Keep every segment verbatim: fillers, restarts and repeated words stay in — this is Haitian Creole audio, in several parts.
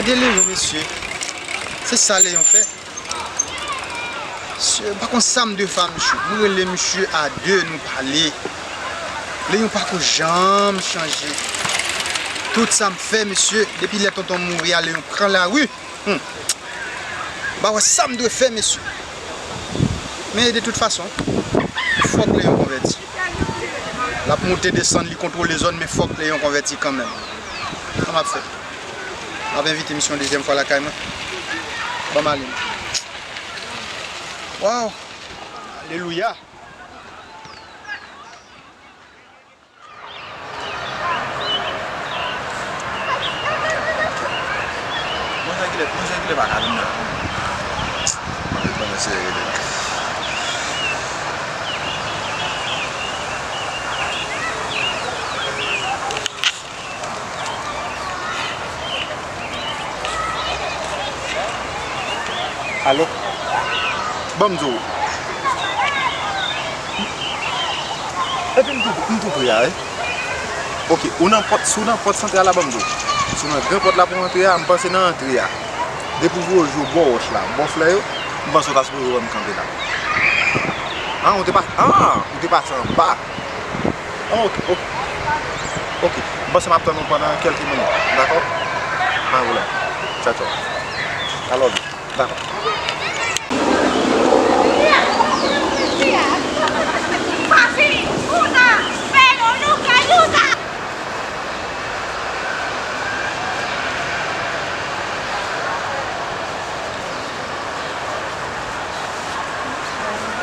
E Leyon, mesye. Se sa Leyon fè. Mesye, m pa konn sa m dwe fè a misye. Mwen rele misye a de, nou pale. Leyon pako janm chanje. Tout sa m fè, mesye, depi lè tonton mouri a, Leyon pran lari. Hmm. M pa wè sa m dwe fè, mesye. Men de tout fason, fòk Leyon konvèti. L ap moute desann, li kontwole zòn, men fòk Leyon konvèti kanmenm. Sa m ap fè? M ap envite misye yon dezyèm fwa lakay mwen. Ban m ale. Waw! Alelouya! Manje kilè, manje kilè pa ka vin la. Manje, manje serye wi. Alo? Ban m di w. Epi m tou, m tou pre a, wi. Oke, ou nan pòt, si w nan pòt santral la, ban m di w. Si w nan gran pòt la pou w antre a, m panse nan antre a. Depi w voye je w bò wòch la, bò flè yo, m panse w ta sipoze wè m kanpe la. An, ou te pa, an, ou te pase anba. Ah, ok, ok. Ok. M panse m ap tann ou pandan kèlke minit. Dakò? Pa gen pwoblèm. Tchaw, tchaw. I love you. Dakò.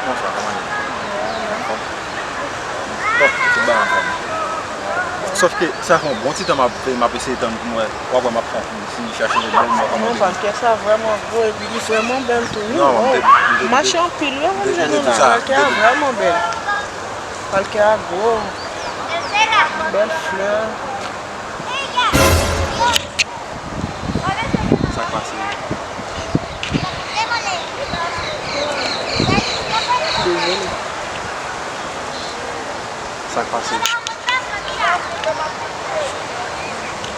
Bonswa, kòman ye? Anfòm? Bon, tout bagay anfòm. Sòf ke sa fè yon bon ti tan m ap, m ap eseye tann pou m wè, w ap wè m ap fè yon ti chache de bèl mwen kòman. Non, Palkè sa vrèman gwo, epi li vrèman bèl tou, wi. Non, m te, m te, m te, mache anpil, wi, m te, m te di sa, m te di. Palkè a vrèman bèl. Palkè a gwo. Bèl flè. Sa k pase? Dezole. Sa k pase?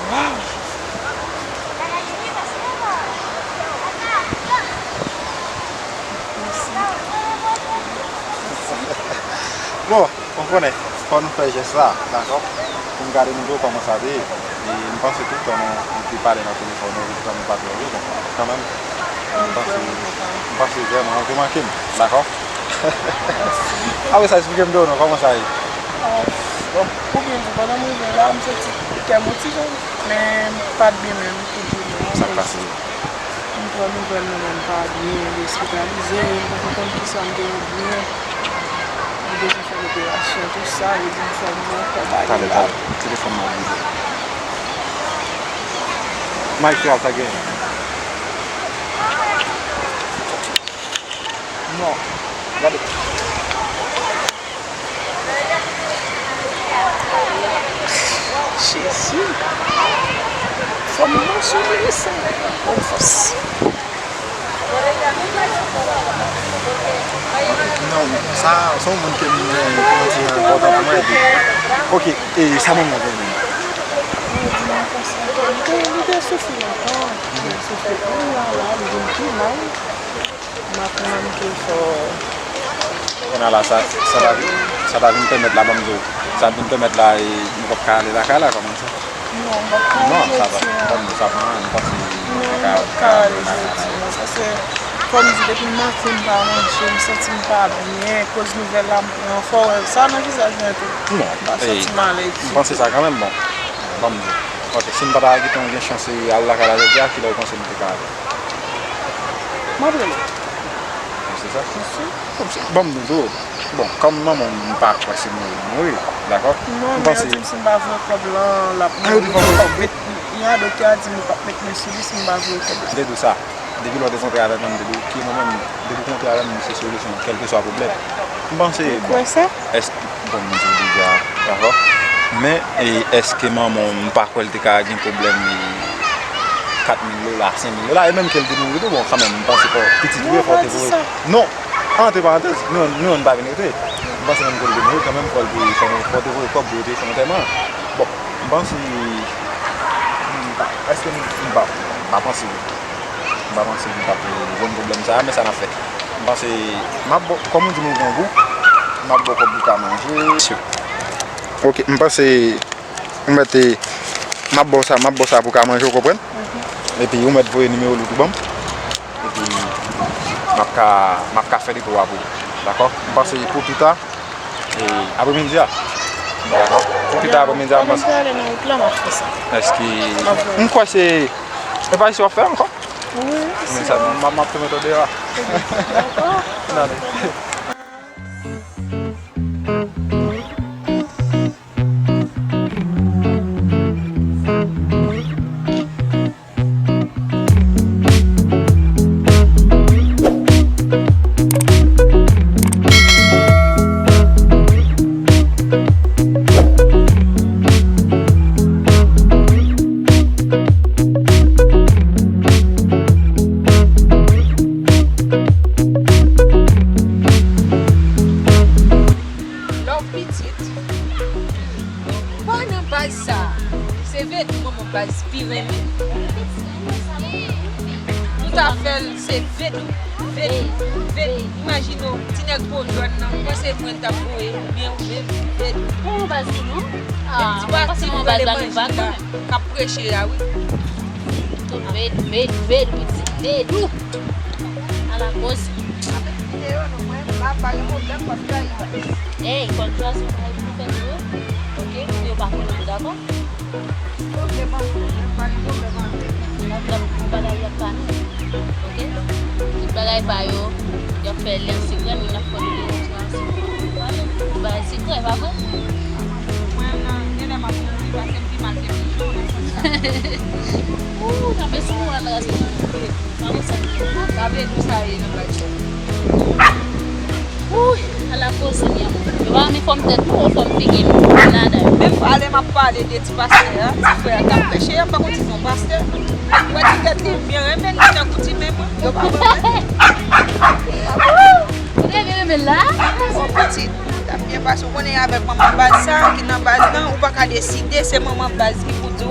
Waw! Bon. Ou konnen, fò nou fè jès la, dakò? Pou m gade nou tou kòman sa te ye. E m panse tout tan nou, nou te pale nan telefòn, nou, tout tan nou pa twò, wi, bon, kanmenm. M panse, m panse vrèman, ou te manke m, dakò? Apre sa, eksplike m tou non, kòman sa ye? Ah, bon, pou byen di, pandan m rive la, m santi kè m yon ti jan, men m pa t byen menm, pou di w vrè. Sa k pase? M pran nouvèl mwen menm pa byen, li ospitalize, m poko konn kisa m te oubyen. Li bezwen fè loperasyon, tou sa, yo di m fò m nan kò bagay la. Talè, talè, telefòn nan ap vibre. Mike, sa genyen? Non, gade. Jezi. Fò m nan sou li sa. Bon fòs. Non, sa, se yon moun ke m renmen, kòman di, enpòtan pou mwen, epi, oke, e sa manman w te di? Li di m konsa ke li te, li te soufri lontan, li te soufri, kounye a la, li vin pi mal. M ap manke fò. Kounye a la, sa, sa ta vin, sa ta vin pèmèt la, ban m di w, sa vin pèmèt la, e, nou p ap ka ale lakay la, kòman sa? Non, m p ap ka ale, non, sa pa, ban m di w, sa pa anyen, m panse nou te ka, ka ale lakay la. Non, m p ap ka ale jodi, non, paske, kòm di, depi maten m pa manje, m santi m pa byen, koz nouvèl la, m pran fò, wè, sa nan vizaj mwen tou. Non, m pa, e, santi m alèz ditou. M panse sa kanmenm, bon, ban m di w. Ok, si m pa ta gentan gen chans, e, al lakay la jodi a, kilè w panse m te ka ale? M ap rele. Ou se sa? Kòmsi, ban m di w tou. Bon, kòm manman m, m pa kwè si mouri, li mouri, dakò? Non, men yo di m si m pa voye kòb lan, l ap mouri. Ah, yo di fò m voye kòb? Yo di fò m met, ya, doktè a di m yo p ap met men sou li si m pa voye kòb lan. M te di w sa. Depi lè w te kontre avè mwen, m te di w, ki mwen menm, depi w kontre avè m, se solisyon, kèlkeswa pwoblèm. M panse, bon. Ou kwè sa? Èske, bon, m di w deja, dakò? Men, e, èske manman w, m pa kwè l te ka gen pwoblèm, e, kat mil dola, senk mil dola, e menm ke l te mouri tou, bon, kanmenm, m panse fò pitit ou ye, fò w te voye. Non, pa di sa. Non! Antre parantèz, nou, nou, nou pa vin rete. M panse menm ke l te mouri, kanmenm, fò l te, fò nou, fò w te voye kòb pou yo te fè antèman an. Bon, m panse, m pa, èske m, m pa, M pa panse, m pa panse m t ap jwenn pwoblèm sa a, men sa n ap fè. M panse, m ap ba w, kòm ou di m ou grangou, m ap ba w kòb pou w ka manje. Ok, m panse, ou mèt, m ap ba w sa, m ap ba w sa pou w ka manje, ou konprann? Epi ou mèt voye nimewo Loudou ban m. Epi m ap ka, m ap ka fè depo a pou ou. Dakò? M panse pou pita, e, apremidi a. Dakò? Pou pita apremidi a, m panse. Lè m prale nan wout la, m ap fè sa. Èske, m kwè se, e pa isi w ap fè ankò? Wi, isi. Men sa, m ap, m ap tou mete w deyò a. Dakò. N ale. Lè w pitit, pa nan baz sa a. Se Vedou manman baz pi renmen. Nou ta fè l se Vedou, Vedou, Vedou. Imajine w, ti nèg po jòn nan, mwen se mwen l t ap voye, oubyen ou menm, Vedou. Pou manman baz ou non? Ah, ti pati pou vòlè manji la, k ap preche a, wi. Tout Vedou, Vedou, Vedou, pitit Vedou. Ala koze. Ey, kòlfraz, nou pa gen pou fè nou, ok? Pou yo pa konnen nou, dakò? Tout bagay y ap pa nou, ok? Tout bagay pa yo, y ap fè li an sekrè, nou n ap fè li an sekrè. Tout bagay sekrè, pa vre? Mwen, nan, genlè m ap mouri, pase m pi mal ke pijon nan sans sa. Ooh, tanpri sou mwen, ann rete. Pa konsa. Pa vle di sa ye nan bagay sa. Wouy, ala koze, mi amor. Yo pa renmen fòm tèt nou, fòm figi nou, nada. Menm pale m ap pale de ti pastè a, ti frè a k ap preche, y ap pa konn si se yon pastè. Mwen di tèt li byen renmen li tankou ti men mwen. Yo pa renmen. Ou te byen renmen la? Bon, pitit, t ap byen pase. Ou konnen avèk manman baz sa, ki nan baz lan, ou pa ka deside, se manman baz ki pou di w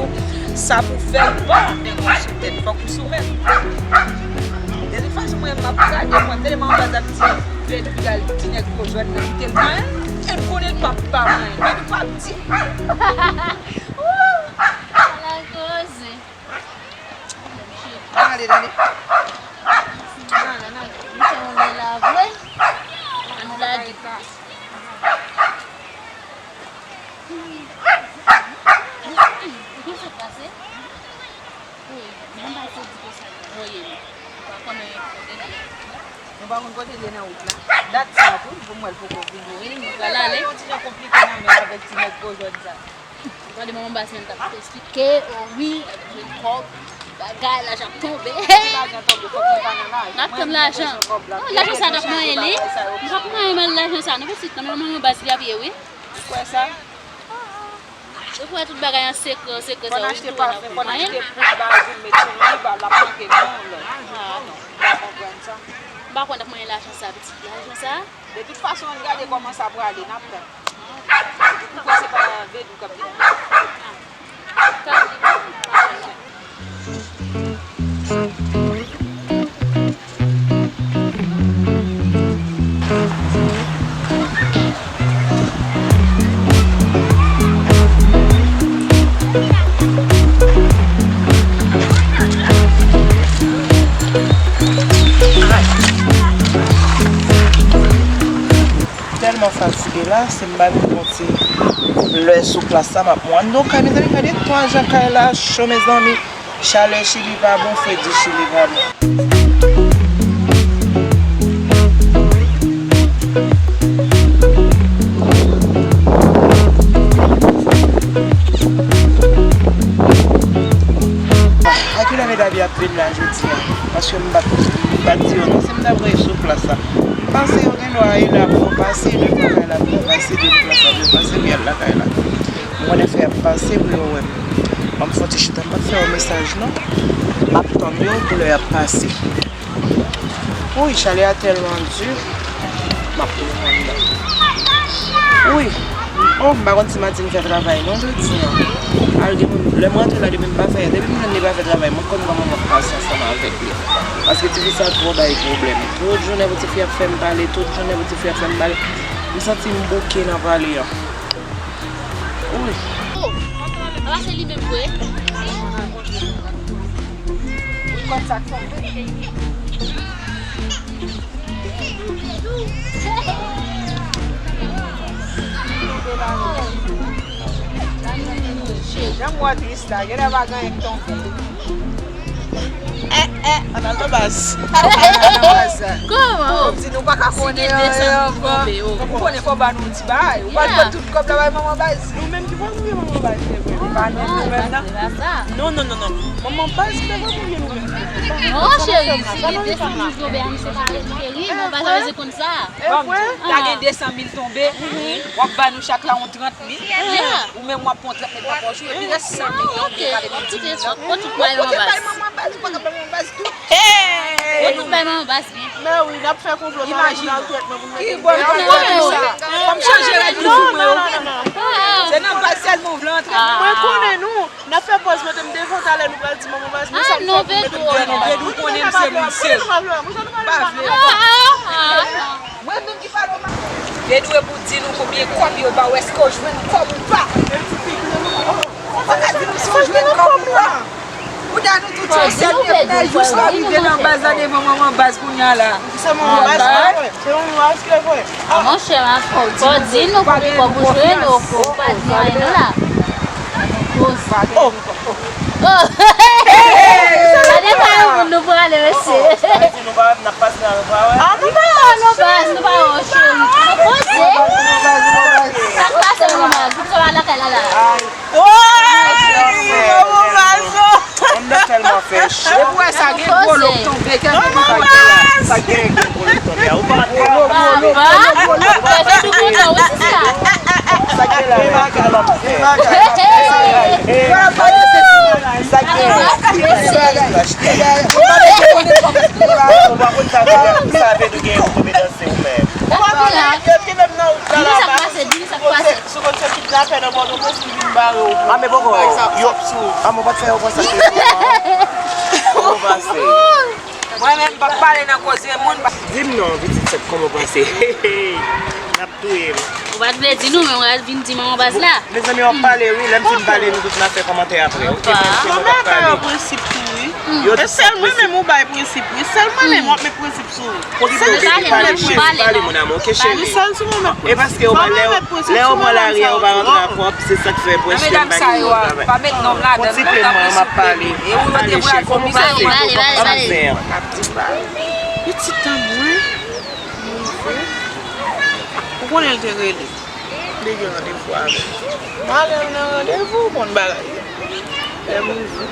sa pou fè ou pa. Men gon sou tèt, fòk ou soumèt. De tout fason, mwen, m ap gade, mwen, tèlman baz ap di, Vedou pral di nèg po jòn nan, li tèlman, e m konnen l p ap pa mwen, Vedou p ap di. Ala koze. Ann ale, tande. Ann ale, ann ale. Li fè yon lè la vre. Ann lage. Ou konn sa k pase? Wi, manman baz di konsa li voye nou. Nou pa konnen kote li ye. Nou pa konn kote li ye nan wout la. Dat sa tou, pou m wè l poko vini. Wi, nou pral ale. Yon ti jan konplike nan men avèk ti nèg po jòn sa. Gade manman baz menm t ap esplike, o wi, l ap jwenn kòb, bagay, lajan ap tonbe. Ki lajan tonbe? Kòb mwen pa nan lajan. N ap tann lajan. Non, lajan sa n ap manyen li. Nou p ap manyen mal lajan sa, non, pitit, nan men manman baz li ap ye, wi. Ou kwè sa? Ou kwè tout bagay an sekrè, an sekrè sa, wi, tou, n ap manyen. Fò n achte pafen, fò n achte plis bagay pou n met sou li, ba l ap manke nou lòt. Ah, non. Ou pa konprann sa? M pa kwè n ap manyen lajan sa, pitit. Lajan sa? De tout fason, ann gade kòman sa prale, n ap tann. Ou kwè se pa Vedou k ap vini? Ka vini, m pa konnen. Tèlman fatige la, si m pa met yon ti lè sou plas la, m ap mouri anndan kay, mezanmi, gade twa jan kay la cho, mezanmi. Chalè Chili pa bon, fredi Chili pa bon. Ah, a ki lè medam yo ap vin la jodi a? Paske m pa t, m pa t di yo non, si m t ap rete sou plas la. M panse yo gen dwa ale la pou yo pase, de fwa kay la pou yo pase, de fwa sa pou yo pase, pou y al lakay la. M konnen fè y ap pase pou yo wè m. Ban m fè yon ti chita, m p ap fè yo mesaj non. M ap tann yo pou lè y ap pase. Wi, chalè a tèlman di, m ap mouri anndan. Wi, m Oh, m pa konn si Martine fè travay non jodi a. Al gen moun, lè m rantre la depi m pa fè, depi m jwenn li pa fè travay, mwen konn kòman m ap pase ansanm avèk li. Paske tifi sa twò bay pwoblèm. Tout jounen pou tifi ap fè m pale, tout jounen pou tifi ap fè m pale. M santi m bouke nan pale an. Wi. Oh, apa se li menm vre? Ou konn sa k tonbe? Jan m wè tris la, genlè pa gen anyen k tonbe. Eh, eh, ann al nan baz. Ann al nan baz. Kòman? Ou di nou pa ka konnen anyen ankò. Ou konnen fò ba nou ti bagay. Ou pa jwenn tout kòb la bay manman baz. Nou menm ki fò nou gen manman baz, se vre. Pa nou, nou menm nan. Non, non, non, non. Manman baz ki ta fò nou gen nou menm. Non, cheri, si gen de san mil dola, nou separe, cheri. Manman baz la bezwen konn sa. E vre? Ta gen de san mil tonbe, w ap ba nou chak la yon trant mil. Ou menm w ap pran trant mil nan pòch ou, epi rès san mil yo, ou gen kale pou di mil lan. Ou tout bay manman baz. Ou tout bay manman baz tout. Ou tout bay manman baz byen. Men wi, n ap fè konplo, talè pou n al twèt mwen pou n mete. Ki bò nou pral twèt nou sa? Fò m chanje règ toujou mwen yo. Se nan baz sèlman w vle antre. Mwen konnen nou. N ap fè pòz, mete m devan, talè nou pral di manman baz, men sa m fè pou mete m devan. Vedou konnen m se moun serye. Pa vle. Mwen menm ki pale w mal. Vedou e pou di nou konbyen kòb yo ba w, èske w jwenn kòb ou pa? Ou pa ka di nou si w jwenn kòb ou pa. Kounya nou tout yo sèl, men jis nou rive nan baz la devan manman baz kounya la. Se manman baz la. Se manman baz ki leve. Ah, monchè, m ap fò di nou konbyen kòb ou jwenn, ou pa di anyen non la. Oh. Gade pa yon moun nou prale, mesye. Sa vle di nou pa, n ap pase la, nou pa wè. Ah, nou pa wè, nou pa, nou pa wè, cheri. Nou poze. Sa k pase, manman baz? Ou sot lakay la, la? Woy! Manman baz! Anndan tèlman fè cho. Epi w wè sa gen gwo lo k tonbe, kèlke moun sa gen la. Sa gen, gen gwo lo k tonbe a. Ou pa wè? Gwo lo, gwo lo, gwo lo, gwo lo. Sa gen la. Sa gen. Sa gen. Ou pa konn sa, sa vle di gen yon tonbe danse ou menm. Ou pa konnen, yo te menm nan wout la la. Di nou sa k pase, di nou sa k pase. Si w konn se kidnapè nan Pòtoprens ki vin bare w pou, ah, men poko, pa egzanp, yo, sap sou ou. Ah, men w pa t fè yo konsa ke yo, ah. Kòman w pase? Mwen menm, m p ap pale nan koze moun, pa. Di m non, pitit sèt, kòman w pase? N ap touye m. Ou pa t vle di nou, men w al vin di manman baz la. Mezanmi, w ap pale, wi. Lè m fin pale, nou tout n ap fè kòmantè apre, oke? Mezanmi, w ap pale. Yo tout se prensip. E sèl mwen menm ou bay prensip, wi. Sèl mwen menm w ap met prensip sou ou. Pale, pale, cheri, pale, mon amour, oke, cheri? E paske ou pa, lè, lè ou pran lari a, ou pa rantre ak kòb, se sa k fè prèske m pa gen kòb. Pa met nonm ladan l non, tanpri, souple. Pale, cheri, kòman w pase? Kòman w pase? Pitit an mwen, mwen fè. Ou konnen l te rele. Li gen randevou avè m. M ale nan randevou, konn bagay yo. Lè m rive.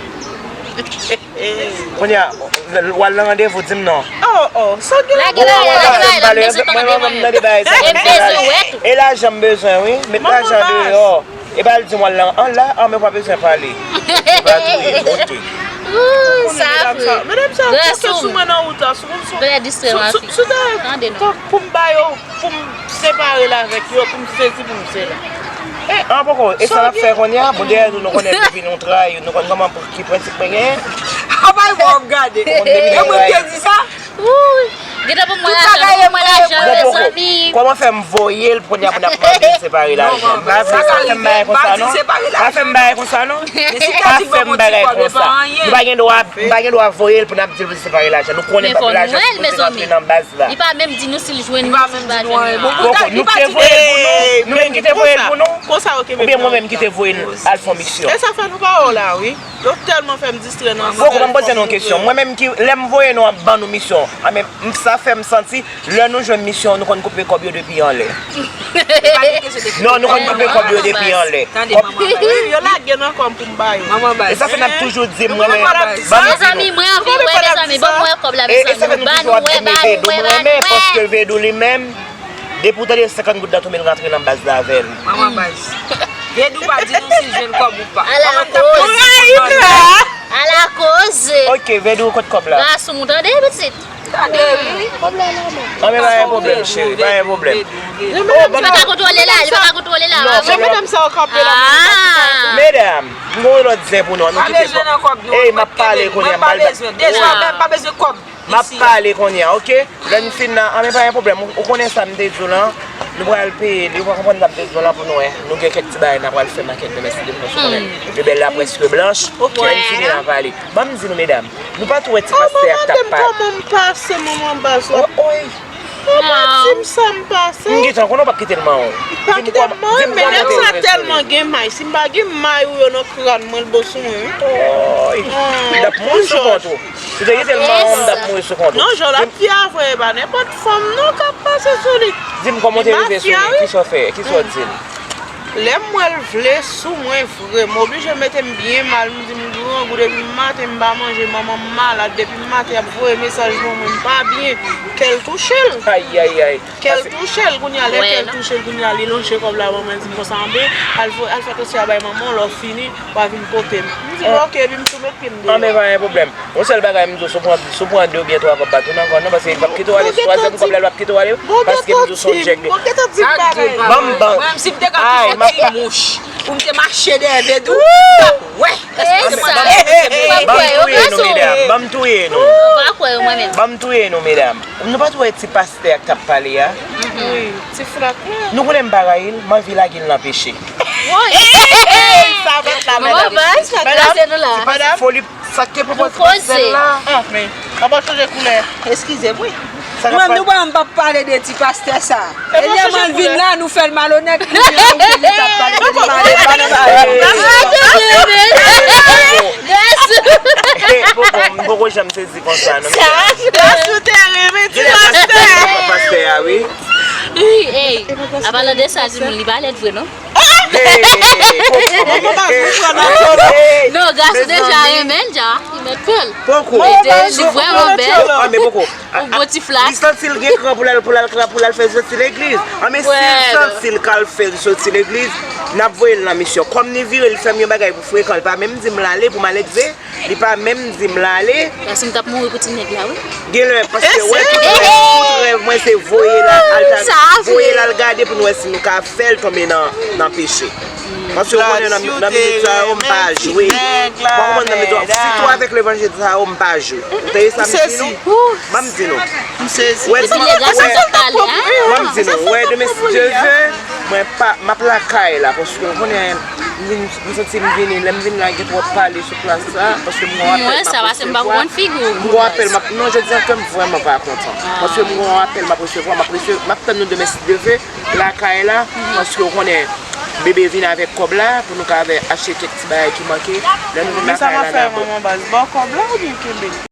Kounye a, w al nan randevou, di m non. Oh, oh, sa gen la. Lage la, lage la, lage la, m bezwen pale, mwen menm nan de bagay sa. E m bezwen wè tou. E lajan m bezwen, wi. Met lajan deyò. E pa l di m w al nan an la, an men w pa bezwen pale. Ou pa touye m, oke. Ooh, sa vre. Medam sa, medam sa, konte sou mwen nan wout la, sou, sou, sou, sou, sou, sou, pou m ba yo. Pou m separe l avèk yo, pou m sezi pou m sela. An poko, e sa n ap fè kounye a? Bon, dèyè nou, nou konnen depi nou trayi, nou konn kòman, pou ki prensip mwen genyen. Apa e mwen w ap gade? E mwen ki te di sa? Wouy! Gentan pou mwen lajan, pou mwen lajan, mezanmi. Kòman fè m voye l kounye a pou n ap mande l separe lajan? M pa vle, pa fè m bagay konsa non. Pa fè m bagay konsa non. Pa fè m bagay konsa. Nou pa gen dwa, nou pa gen dwa voye l pou n ap di l pou l separe lajan. Nou konnen papa lajan pou l te rantre nan baz la. Li pa menm di nou si l jwenn nou, si l pa jwenn nou. Poko, nou ki te voye l pou nou? Nou menm ki te voye l pou nou? Konsa, oke, oubyen mwen menm ki te voye l al fè yon misyon? E sa fè nou pa wè w la, wi. Yo tèlman fè m distrè nan. Poko, ban m poze nou yon kesyon. Mwen menm ki, lè m voye nou ap ban nou misyon, a men, m, sa fè m santi, lè nou jwenn misyon, nou konn koupe kòb yo depi anlè. Non, nou konn koupe kòb yo depi anlè. Tande, manman baz. Wi, yo lage nan kò m pou m ba yo. Manman baz. E sa fè n ap toujou di m, mwen, ban nou. Mezanmi, mwen anvi wè, mezanmi, ban mwen wè kòb la, mezanmi. Ba nou wè, ba nou wè, ba nou wè. Paske Vedou li menm, depi w tande senkant goud nan tonbe, l rantre nan baz la avè l. Manman baz. Vedou pa di nou si l jwenn kòb ou pa. Alakoz. Alakoz. Oke, Vedou, kot kòb la? Gason, ou tande, pitit? Anben, pa gen pwoblèm, cheri, pa gen pwoblèm. Li pa ka kontwole la, li pa ka kontwole la. Non, se madanm sa yo kanpe la. Medam, m gen yon lòt zen pou nou, nou kite kòb. Ey, m ap pale kounye a, m pa bezwen. Dezòdè, m pa bezwen kòb. M ap pale kounye a, oke? Lè n fin nan, anben, pa gen pwoblèm. Ou, ou konnen sa m te di w lan. Nou pral peye li, ou pa konprann sa m te di w lan pou nou wè. Nou gen kèk ti bagay n a pral fè makèt demen si Dye vle, paske ou konnen Bebèl la prèske blanch. Lè n fini n a pale. Ban m di nou, medam, nou pa tou wè ti pastè a k t ap pale. Kòman m pase, manman baz la? Oy. Kòman di m sa m pase? M gentan konnen w p ap kite l manyen w. M pa kite l manyen, men nèg sa tèlman gen may. Si m pa gen may ou yo nan kràn mwen, l bo sou mwen, wi. Oy. M t ap mouri sou kont ou. Si w te kite l manyen w, m t ap mouri sou kont ou. Non, jan l ap fè a vre, e pa nenpòt fanm non k ap pase sou li. Di m kòman w te rive sou li, kisa w fè, kisa w di l? Lè m wè l vle sou mwen vre, m oblije mete m byen mal, m di m grangou depi maten m pa manje, manman m malad depi maten, y ap voye mesaj ban mwen, m pa byen, kè l touche l. Ayayay. Kè l touche l kounye a, lè kè l touche l kounye a, li lonje kòb la ban mwen, di m konsa, anben, al fè transfè a bay manman w, lè w fini, w a vin pote m. M di l oke, epi m tou met pye m deyò. Anben, pa gen pwoblèm. Yon sèl bagay m di w, si w pran, si w pran de oubyen twa kòb, pa tounen ankò non, paske li p ap kite w ale, si twazyèm kòb la, li p ap kite w ale, paske m di w se yon djèg li. Ban m, ban m. Mwen menm, si m te ka touye yon ti mouch pou m te mache dèyè Bedou, m t ap wè. Ban m touye nou, medam. Ban m touye nou. Ban m touye nou, medam. Nou pa t wè ti pastè a k t ap pale a? Wi, ti frak la. Nou konnen m pa rayi l, m anvi lage l nan peche. Sa fèt la, medam. Medam, se pa foli. Sa k te pwopoze pastè la? Ah, men, anba chanje koulè. Eskize m, wi. Mwen, nou pa, m p ap pale de ti pastè sa. E lè mwen vin la, nou fè l malonèt, kounye a, ou vin, li t ap pale de li, pale, pale, pale. Poko, m poko janm sezi konsa, non, medam. Gras ou te renmen ti pastè. Pastè a, wi. Wi, ey, apalan de sa, di moun, li pa lèd vre, non? Non, Gras ou deja renmen l, dja. Li mèt fè l. Poko. Li te, li vrèman bèl. Ah, men poko. Ou bon ti flas. Li santi l gen kran pou l al, pou l al, pou l al fè soti legliz. Ah, men si l santi l ka al fè l soti legliz, n ap voye l nan misyon. Kòm ni vire, li fè m yon bagay pou frekan, li pa menm di m l ale pou m al egze. Li pa menm di m l ale. Paske m t ap mouri pou ti nèg la, wi. Genlè, paske wè tout rèv, tout rèv mwen se voye l al, al ta, voye l al gade pou n wè si nou ka fè l tonbe nan, nan peche. Paske w konnen nan, nan minit sa yo, m pa jwe. Ou pa konprann nan minit sa yo, sitou avèk levanjil sa yo, m pa jwe. Ou tande sa m di nou? Ban m di nou. Wè, wè, ban m di nou. Wè, demen, si Dye ve, mwen pa, m ap lakay la, paske w konnen, m vin, m santi m vini, lè m vin la, gen twòp pale sou plas sa, paske m gon apèl m ap resevwa. M gon apèl m ap, non, jodi a kè m vrèman pa kontan. Paske m gon apèl m ap resevwa, m ap resevwa, m ap tann nou demen si Dye ve, lakay la, paske w konnen, bebe vin avèk kòb la, pou nou ka achte kèk ti bagay ki manke. Lè nou vin lakay la, n a ba w. Manman baz, ba w kòb la oubyen kenbe l?